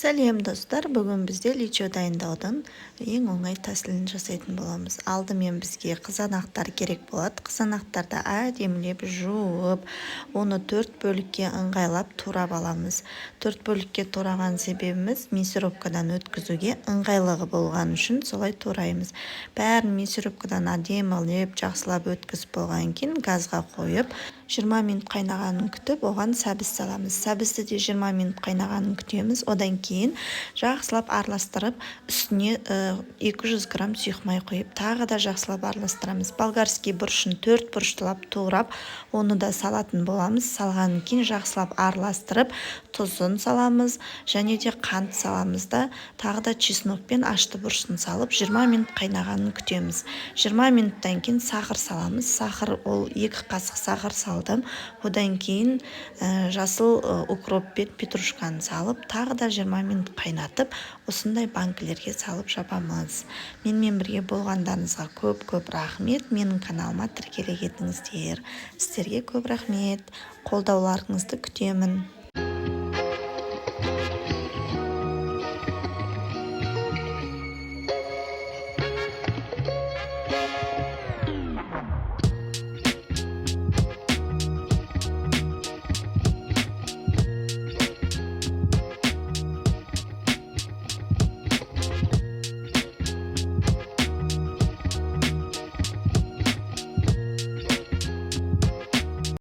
Сәлем, достар! Бүгін бізде лечо дайындаудың ең оңай тәсілін жасайтын боламыз. Алдымен бізге қызанақтар керек болады. Қызанақтарды әдемілеп жуып, оны төрт бөлікке ыңғайлап турап аламыз. Төрт бөлікке тураған себебіміз мясорубкадан өткізуге ыңғайлығы болған үшін солай тураймыз. Бәрін мясорубкадан әдемілеп, жақсылап өткізіп болғаннан кейін, газға қойып, 20 минут қайнағанын күтіп, оған сәбіз саламыз. Сәбізді де 20 минут қайнағанын күтеміз. Одан кейін жақсылап араластырып, үстіне 200 грамм сұйық май құйып, тағы да жақсылап араластырамыз. Болгарский бұрышын төрт бұрыштылап турап, оны да салатын боламыз. Салғаннан кейін жақсылап араластырып, тұзын саламыз және де қант саламыз да, тағы да чеснок пен ашты бұрышын салып, 20 минут қайнағанын күтеміз. 20 минуттан кейін сахар саламыз. Сахар, ол 2 қасық сахар салдым. Одан кейін жасыл укроп пен петрушканы салып, тағы да 20 минут қайнатып, осындай банкілерге салып жабамыз. Менімен бірге болғандарыңызға көп көп рахмет. Менің каналыма тіркеле кетіңіздер. Сіздерге көп рахмет, қолдауларыңызды күтемін.